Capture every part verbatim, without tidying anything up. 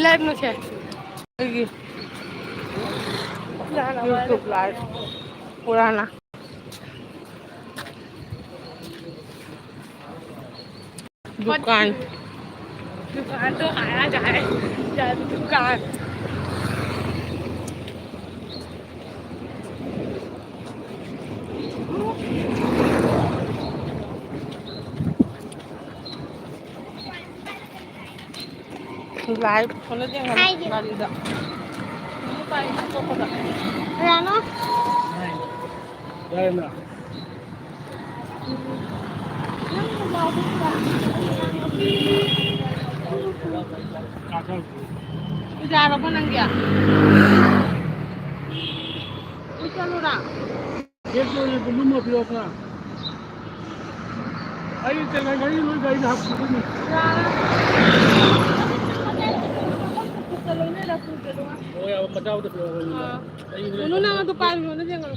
ꯂꯥꯏꯚꯅꯣ ꯁꯦ? ꯑꯩꯒꯤ YouTube live ꯄꯨꯔꯥꯅ꯫ दुकान। दुकान तो आया जाए, या दुकान। Live ꯐꯣꯟꯗ ꯌꯦꯡꯉꯣ꯫ ꯍꯥꯏꯒꯦ꯫ ꯒꯥꯔꯤꯗ꯫ ꯃꯣꯏ ꯄꯥꯏ ꯑꯇꯣꯞꯄꯗ꯫ ꯀꯌꯥꯅꯣ? ꯌꯥꯔꯦꯅ꯫ ꯌꯥꯔꯕꯣ ꯅꯪꯒꯤ? ꯑꯩ ꯆꯠꯂꯨꯔꯥ? ꯕꯦꯒꯇꯣ ꯑꯣꯏꯅ ꯕꯣꯂꯨꯝ ꯑꯃ ꯄꯤꯔꯛꯑꯣꯗꯅ꯫ ꯑꯩ ꯀꯩꯅꯣ, ꯒꯥꯔꯤ ꯂꯣꯏ ꯒꯥꯔꯤꯗ ꯍꯥꯞꯈꯤꯗꯣꯏꯅꯤ꯫ ꯍꯣꯏ, ꯌꯥꯕ ꯃꯆꯥꯕꯨꯗꯤ ꯄꯤꯔꯛꯑꯣ꯫ ꯑꯥ꯫ ꯑꯩ ꯍꯣꯔꯦꯟ ꯅꯨꯅꯨ, ꯅꯪ ꯑꯗꯨ ꯄꯥꯏꯔꯨꯅꯨ, ꯑꯗꯨ ꯌꯦꯡꯉꯨ꯫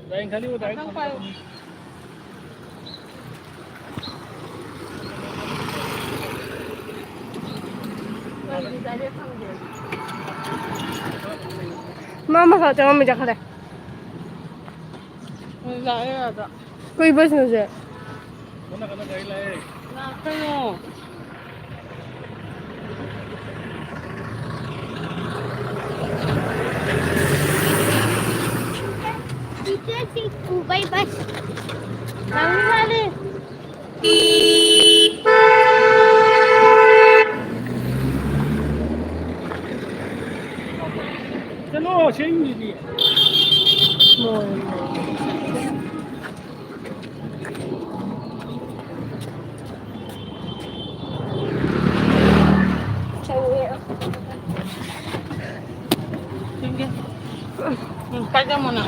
ꯗꯥꯏꯔꯦꯛ ꯈꯜꯂꯤꯕ ꯗꯥꯏꯔꯦꯛ ꯉꯥꯛꯇꯪ ꯄꯥꯏꯌꯨ꯫ ꯃꯥ ꯃꯁꯥ ꯆꯪꯉꯝꯃꯤ ꯆꯠꯈ꯭ꯔꯦ꯫ ꯂꯥꯛꯑꯦ ꯑꯗ꯫ ꯀꯩ ꯕꯁꯅꯣ ꯁꯦ? ꯀꯩꯅꯣ? ꯇꯤꯆꯔꯁꯤꯡ ꯄꯨꯕꯩ ꯕꯁ ꯂꯥꯛꯅꯤ ꯃꯥꯜꯂꯦ꯫ ꯆꯠꯂꯣ, ꯁꯦꯝꯃꯤꯗꯨꯗꯤ꯫ ꯎꯝ, ꯄꯥꯏꯖꯃꯣꯅ꯫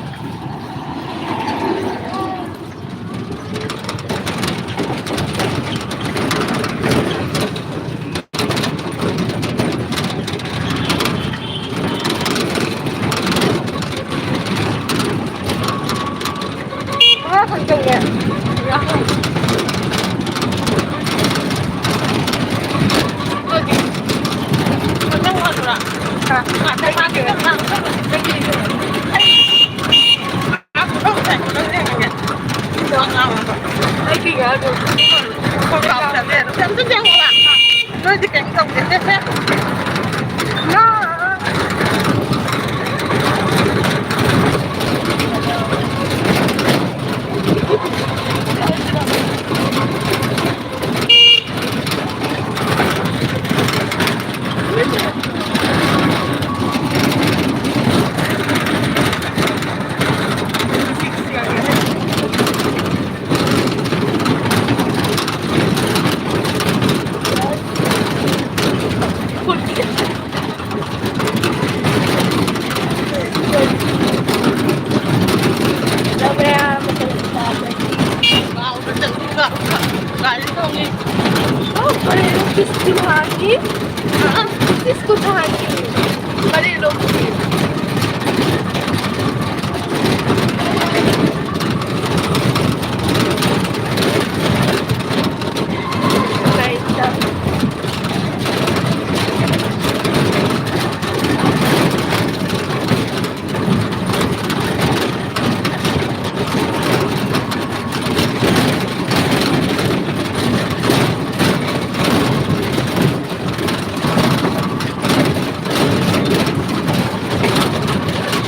ꯅꯣꯏꯗꯤ ꯀꯩꯝ ꯇꯧꯗꯦ꯫ ꯁꯦ, ꯁꯦ꯫ ꯉꯥ꯫ ꯒꯥꯔꯤ ꯇꯣꯡꯉꯤ꯫ ꯑꯣ, ꯀꯔꯤꯅꯣ? ꯐꯤꯁꯀꯤ ꯅꯍꯥꯟꯒꯤ? ꯑꯥ, ꯐꯤꯁꯀꯤ ꯅꯍꯥꯟꯒꯤ꯫ ꯀꯔꯤꯅꯣ? ꯀꯩꯗ?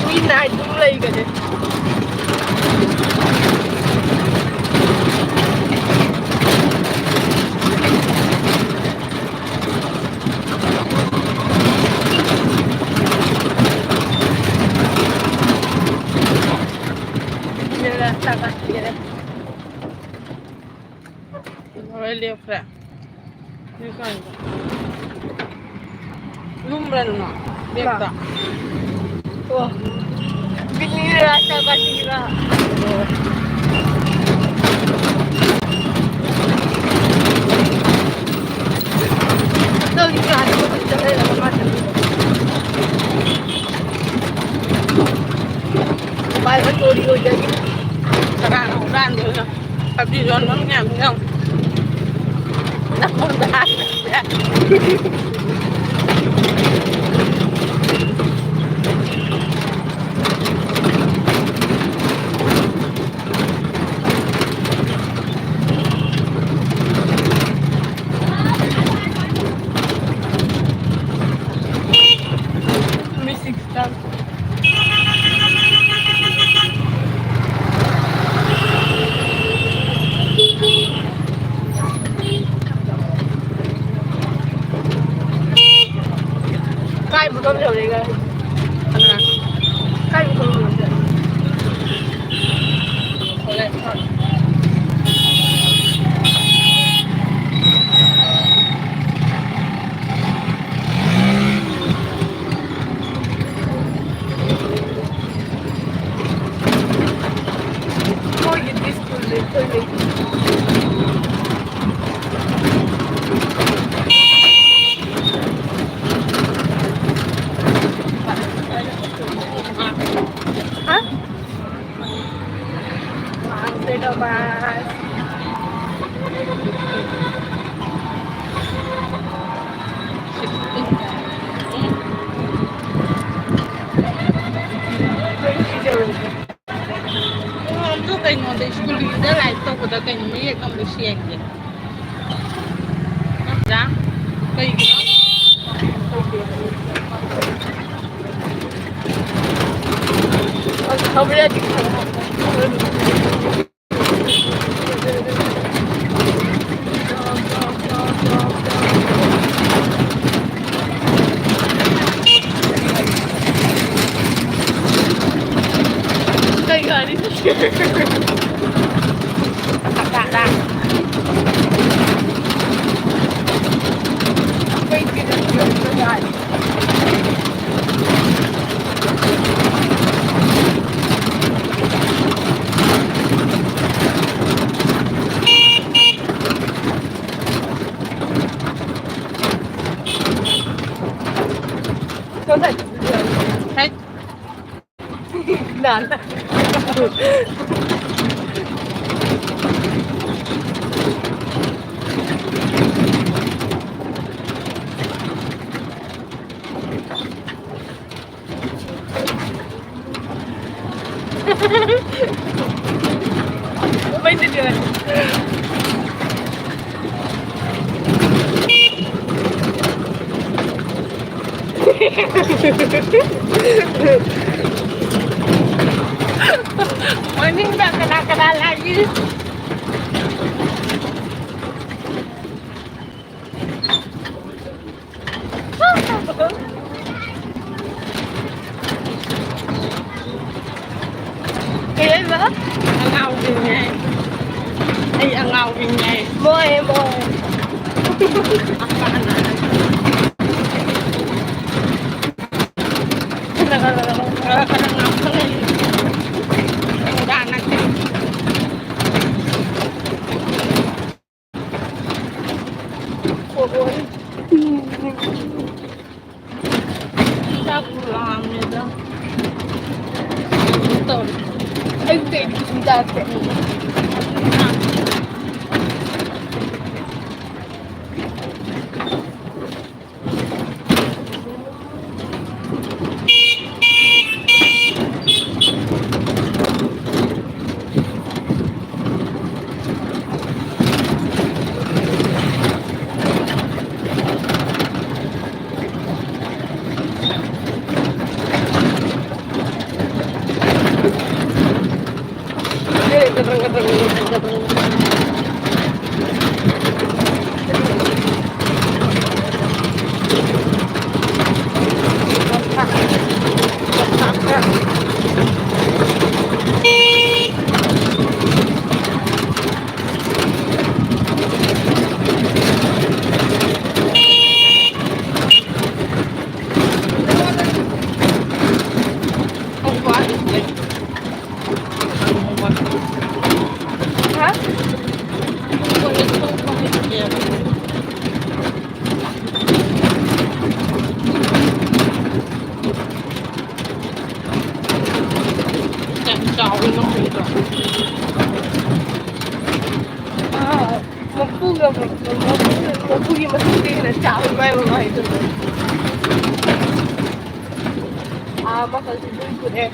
ꯃꯤ ꯅꯥꯏꯠ ꯑꯗꯨꯝ ꯂꯩꯒꯅꯤ꯫ ꯂꯣꯏ ꯂꯦꯞꯈ꯭ꯔꯦ꯫ ꯂꯨꯝꯕ꯭ꯔꯥ ꯑꯗꯨꯅ? ꯕꯦꯛꯇ? ꯑꯣ꯫ ꯕꯤꯂꯤꯔ ꯅꯠꯇ꯭ꯔꯒ ꯕꯥꯇꯤꯔ? ꯑꯣ꯫ ꯅꯪꯒꯤ ꯀꯥꯗ ꯃꯊꯛꯇ ꯂꯩꯔꯒ ꯃꯥ ꯆꯠꯂꯤꯗꯣ꯫ ꯃꯣꯕꯥꯏꯜ ꯆꯣꯔꯤ ꯑꯣꯏꯖꯔꯤ꯫ ꯀꯅꯥꯅ ꯍꯨꯔꯥꯟꯗꯣꯏꯅꯣ? ꯊꯕꯤ ꯌꯣꯟꯕ ꯃꯌꯥꯝꯁꯦ ꯌꯦꯡꯉꯨ꯫ ꯅꯪꯉꯣꯟꯗ ꯍꯥꯏꯕꯁꯦ꯫ ꯀꯥꯏ ꯃꯐꯝ ꯌꯧꯔꯦꯒ? ꯀꯅꯥ? ꯀꯥꯏ ꯃꯐꯝ ꯌꯧꯔꯦ? ꯍꯣꯏ, ꯍꯣꯏ꯫ ꯃꯣꯏꯒꯤꯗꯤ ꯁ꯭ꯀꯨꯜ ꯂꯩ, ꯑꯩꯈꯣꯏ ꯂꯩꯇꯦ꯫ ꯍꯥ? ꯋꯥꯡꯁꯦ ꯇꯣꯃꯥꯁ꯫ ꯑꯗꯨ ꯀꯩꯅꯣꯗ, ꯁ꯭ꯀꯨꯜꯒꯤꯗ ꯂꯥꯏꯔꯤꯛ ꯇꯧꯕꯗ ꯀꯩꯅꯣ ꯃꯌꯦꯛ ꯑꯃꯗ ꯁꯦꯡꯗꯦ꯫ ꯅꯠꯇ꯭ꯔꯥ? ꯀꯩꯒꯤꯅꯣ? ꯍꯧꯔꯦ꯫ ꯀꯩ ꯒꯥꯔꯤ? ꯍꯩꯠ꯫ ꯅꯥꯟ꯫ ꯃꯅꯤꯡꯗ ꯀꯅꯥ ꯀꯅꯥ ꯂꯥꯛꯏ? ꯑꯉꯥꯎꯕꯤꯅꯦ꯫ ꯑꯩ ꯑꯉꯥꯎꯕꯤꯅꯦ꯫ ꯃꯣꯏ, ꯃꯣꯏ꯫ ꯈꯔ ꯈꯔ ꯉꯥꯎꯁꯜꯂꯛꯏ꯫ ꯅꯨꯡꯗꯥꯡ ꯅꯠꯇꯦ꯫ ꯆꯥꯛꯄꯨ ꯂꯥꯝꯃꯦꯗ꯫ ꯀꯩꯅꯣ ꯇꯧꯔꯦ꯫ ꯑꯌꯨꯛꯇ ꯏꯗꯂꯤ ꯆꯥꯁꯦ꯫ ꯌꯥꯝ ꯆꯥꯎꯋꯤ ꯃꯈꯣꯏꯗꯣ꯫ ꯑꯥ, ꯃꯄꯨꯒ, ꯃꯄꯨꯒꯤ ꯃꯇꯨꯡꯗꯒꯤ ꯍꯦꯟꯅ ꯆꯥꯎꯋꯤ ꯃꯥꯏ ꯃꯃꯥꯏꯗꯨꯅ꯫ ꯑꯥ, ꯃꯈꯜꯁꯨ ꯂꯣꯏ ꯄꯨꯔꯛꯑꯦ꯫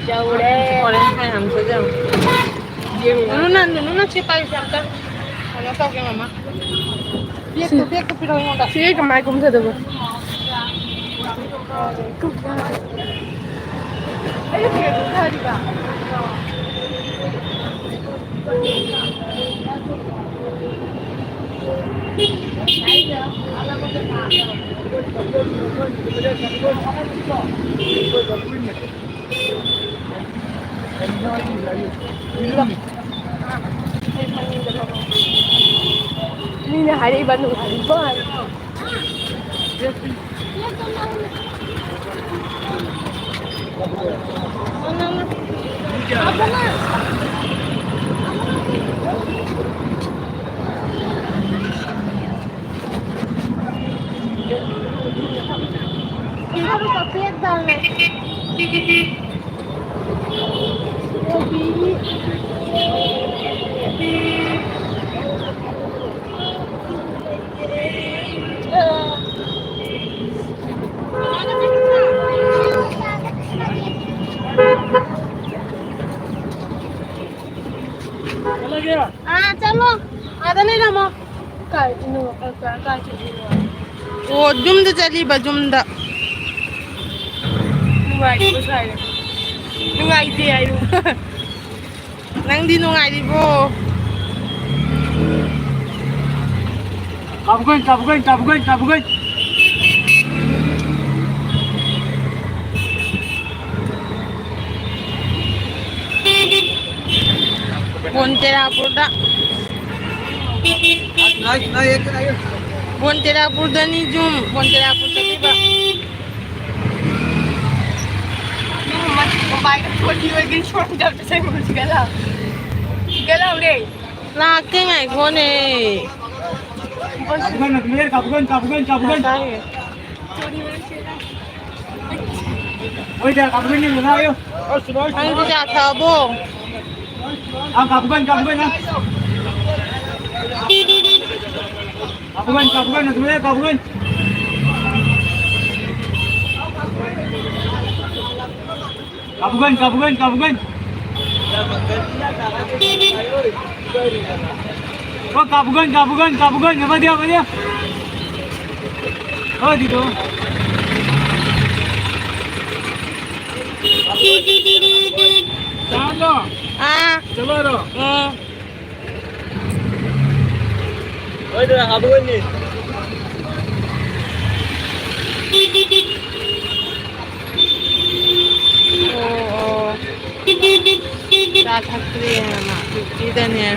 ꯌꯧꯔꯦ꯫ ꯑꯣꯔꯦꯟꯖ ꯃꯌꯥꯝꯁꯨ ꯌꯧꯔꯦ꯫ ꯌꯦꯡꯉꯨ꯫ ꯅꯨꯅꯨꯅ, ꯅꯨꯅꯨꯅ ꯁꯤ ꯄꯥꯏꯌꯨꯁꯦ ꯑꯝꯇ꯫ ꯀꯩꯅꯣ ꯇꯧꯒꯦ, ꯃꯃꯥ꯫ ꯕꯦꯛꯇꯣ, ꯕꯦꯛꯇꯣ ꯄꯤꯔꯛꯑꯣ ꯑꯩꯉꯣꯟꯗ꯫ ꯁꯤ ꯀꯃꯥꯏ ꯀꯨꯝꯊꯗꯣꯏꯕ? ꯑꯩ ꯐꯤꯔꯣꯟ ꯀꯨꯝꯊꯔꯤꯕ꯫ ꯃꯤꯅ ꯍꯥꯏꯔꯛꯏꯕ ꯅꯨꯡꯉꯥꯏꯔꯤꯕꯣ ꯍꯥꯏꯕ꯫ ꯆꯠꯂꯒꯦ꯫ ꯑꯥ, ꯆꯠꯂꯣ꯫ ꯑꯥꯗ ꯂꯩꯔꯝꯃꯣ꯫ ꯀꯥꯏꯗꯅꯣ? ꯑ, ꯀ-, ꯀꯥꯏ ꯆꯠꯂꯤꯅꯣ? ꯑꯣ, ꯌꯨꯝꯗ ꯆꯠꯂꯤꯕ, ꯌꯨꯝꯗ꯫ ꯅꯨꯡꯉꯥꯏꯔꯤꯕꯣ ꯁ꯭ꯋꯥꯏꯗ? ꯅꯨꯡꯉꯥꯏꯇꯦ ꯍꯥꯏꯌꯨ꯫ ꯅꯪꯗꯤ ꯅꯨꯡꯉꯥꯏꯔꯤꯕꯣ? ꯀꯥꯕꯒꯩ, ꯀꯥꯕꯒꯩ, ꯀꯥꯕꯒꯩ, ꯀꯥꯕꯒꯩ꯫ ꯕꯣꯟꯇꯦꯔꯥꯄꯨꯔꯗ꯫ ꯕꯣꯟꯇꯦꯔꯥꯄꯨꯔꯗꯅꯤ ꯌꯨꯝ, ꯕꯣꯟꯇꯦꯔꯥꯄꯨꯔ ꯆꯠꯂꯤꯕ꯫ ꯃꯣꯕꯥꯏꯜꯗ ꯐꯣꯟ ꯂꯣꯏꯒ꯭ꯔꯦ, ꯁꯣꯝꯗ ꯑꯝꯇ ꯆꯪꯉꯨꯁꯤ, ꯒꯂꯥ꯫ ꯒꯂꯥꯎꯔꯦ꯫ ꯂꯥꯛꯀꯦ ꯉꯥꯏꯈꯣꯅꯦ꯫ ꯀꯥꯞꯄꯨꯒꯟ, ꯀꯥꯞꯄꯨꯒꯟ, ꯀꯥꯞꯄꯨꯒꯟ, ꯀꯥꯞꯄꯨꯒꯟ꯫ ꯉꯁꯥꯏ꯫ ꯍꯣꯏꯗ, ꯀꯥꯞꯄꯨꯒꯟ ꯌꯦꯡꯉꯨ ꯂꯥꯎ꯫ ꯅꯪꯗꯤ ꯆꯥ ꯊꯛꯑꯕꯣ? Ah, kabugan, kabugan, ah. Kabugan, kabugan, na tuloy, kabugan. Kabugan, kabugan, kabugan. Oh, kabugan, kabugan, kabugan. Apa dia, apa dia? Oh, dito. Saan, no? Ah. Diba, no? Mm. Oy, doon, kabugan eh. ꯑꯣ, ꯑꯣ꯫ ꯆꯥ ꯊꯛꯇ꯭ꯔꯤ ꯍꯥꯏꯕ ꯐꯤꯐꯇꯤꯗꯅꯦ꯫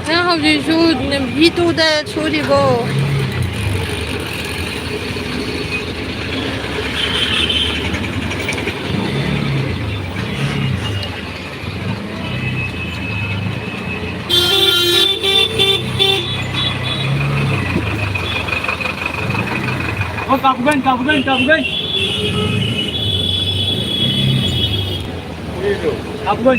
ꯅꯪ ꯍꯧꯖꯤꯛꯁꯨ V ꯇꯨꯗ ꯁꯨꯔꯤꯕꯣ? Oh, kabugan, kabugan, kabugan. Kabugan.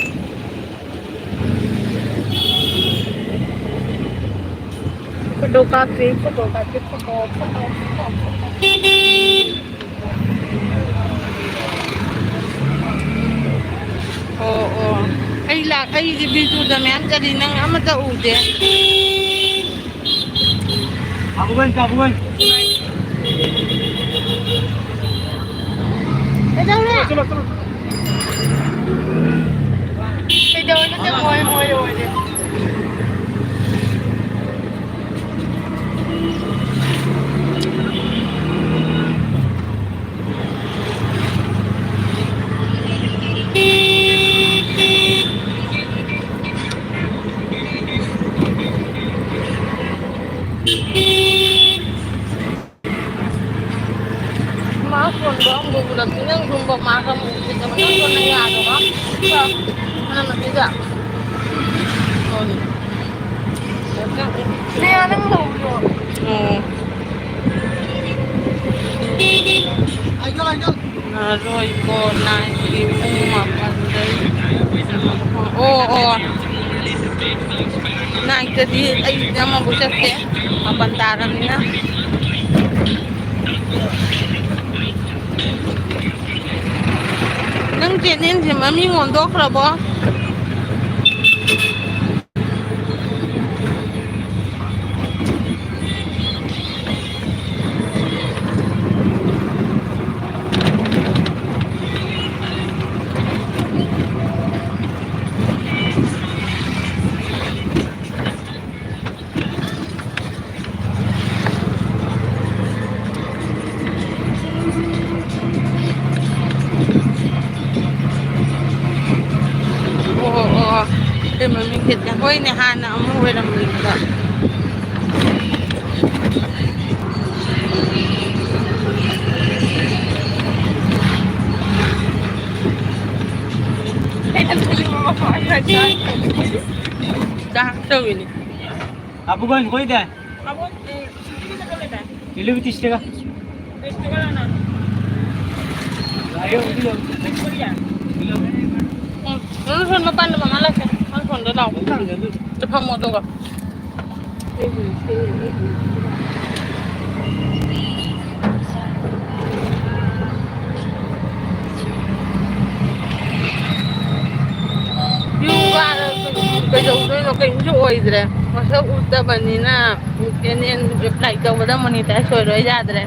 Photo copy, photo copy, photo, photo, photo, photo. ꯑꯣ, ꯑꯣ꯫ ꯑꯩ ꯂꯥꯛ-, ꯑꯩꯗꯤ ꯚꯤꯗꯤꯑꯣꯗ ꯃꯌꯥꯝ ꯆꯠꯂꯤ, ꯅꯪ ꯑꯃꯠꯇ ꯎꯗꯦ꯫ ꯀꯥꯕꯨꯒꯟ, ꯀꯥꯕꯨꯒꯟ꯫ ꯀꯩꯗꯧꯔꯦ? ꯆꯠꯂꯣ, ꯆꯠꯂꯣ, ꯆꯠꯂꯣ꯫ ꯀꯩꯗꯧꯔꯦ? ꯅꯠꯇꯦ, ꯃꯣꯏ, ꯃꯣꯏ ꯑꯣꯏꯔꯦ꯫ ꯃꯥ ꯐꯣꯟꯗꯣ ꯑꯃꯨꯛ ꯎꯔꯛꯇꯦ꯫ ꯅꯪ ꯁꯨꯝꯕ ꯃꯥ ꯈꯔ ꯑꯃꯨꯛ ꯎꯔꯛꯇꯦ꯫ ꯅꯪ ꯐꯣꯟꯅ ꯌꯥꯗꯕ? ꯃꯅꯝ ꯅꯝꯊꯤꯗ꯫ ꯐꯣꯟ꯫ ꯅꯪ ꯂꯧꯕ꯭ꯔꯣ? ꯑꯣ꯫ ꯃꯔꯣꯏ ꯀꯣꯟꯅ ꯄꯨꯡ ꯃꯥꯄꯟꯗꯩ꯫ ꯑꯣ, ꯑꯣ꯫ ꯅꯥꯏꯠꯇꯗꯤ ꯑꯩ ꯑꯃꯕꯨ ꯆꯠꯇꯦ꯫ ꯃꯥꯄꯟ ꯇꯥꯔꯕꯅꯤꯅ꯫ ꯅꯪ ꯆꯦꯅꯦꯜꯁꯦ ꯃꯃꯤꯡ ꯑꯣꯟꯊꯣꯛꯈ꯭ꯔꯕꯣ? ꯑꯣ, ꯑꯣ, ꯑꯣ꯫ ꯑꯗꯨ ꯃꯃꯤꯡ ꯈꯤꯇꯪ, ꯍꯣꯏꯅꯦ, ꯍꯥꯟꯅ ꯑꯃ ꯑꯣꯏꯔꯝꯕꯅꯤꯗ꯫ ꯆꯥꯛ ꯇꯧꯔꯤꯅꯤ꯫ ꯑꯕꯨꯒꯟ ꯀꯣꯏꯗꯦ? ꯏꯂꯨ ꯇꯤꯁꯇꯦꯒ꯫ ꯎꯝ, ꯅꯪ ꯁꯣꯝ ꯃꯄꯥꯟꯗ ꯃꯃꯥ ꯂꯥꯛꯀꯦ꯫ ꯅꯪ ꯁꯣꯝꯗ ꯂꯥꯛꯑꯣ꯫ ꯆꯠꯐꯝꯃꯣ ꯑꯗꯨꯒ꯫ ꯀꯩꯗꯧꯗꯣꯏꯅꯣ? ꯀꯩꯝꯁꯨ ꯑꯣꯏꯗ꯭ꯔꯦ꯫ ꯃꯁꯛ ꯎꯠꯇꯕꯅꯤꯅ ꯆꯦꯅꯦꯜ ꯔꯤꯄ꯭ꯂꯥꯏ ꯇꯧꯕꯗ ꯃꯣꯅꯤꯇꯥꯏꯁ ꯑꯣꯏꯔꯣꯏ ꯌꯥꯗ꯭ꯔꯦ꯫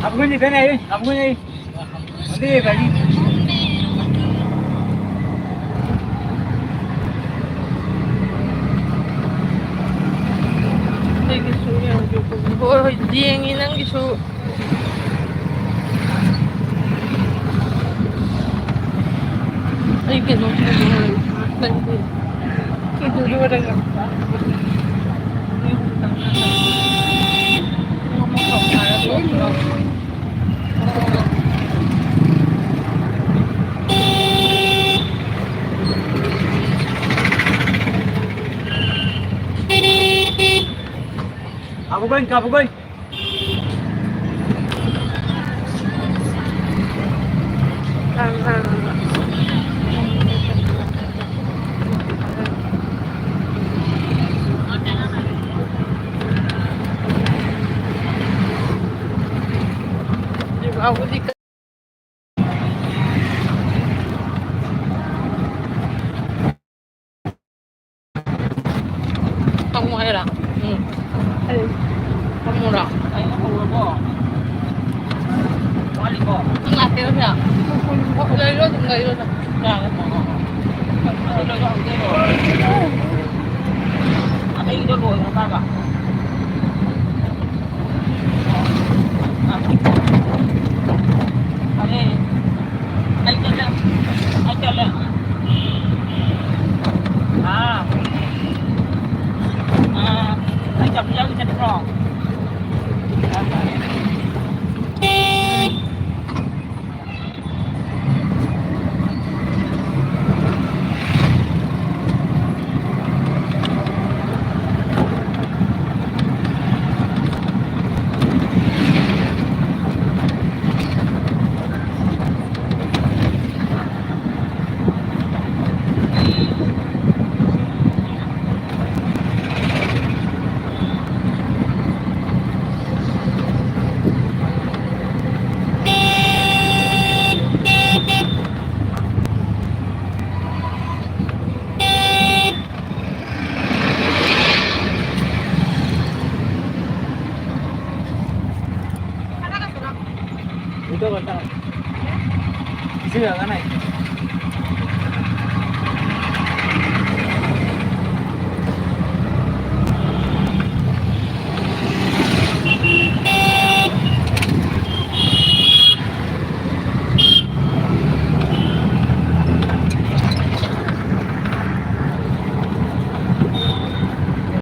ꯑꯕꯨꯒꯟ ꯏꯕꯦꯟ ꯑꯩ, ꯑꯕꯨꯒꯟ ꯑꯩ꯫ ꯑꯗꯨ ꯏꯕꯦꯟ꯫ ꯍꯣꯏ, ꯍꯣꯏ, ꯌꯦꯡꯉꯤ ꯅꯪꯒꯤꯁꯨ꯫ ꯑꯩ ꯀꯩꯅꯣꯝ ꯍꯪꯒꯦ꯫ Kabugay, kabugay. Ang mga nila. Mm. Ang mura. Ay, ang mura po. Quality po. Ang ate ko siya. Ang gayod, ang gayod. Kaya mo. Ang gayod, ang gayod. Ang gayod po, ang taga.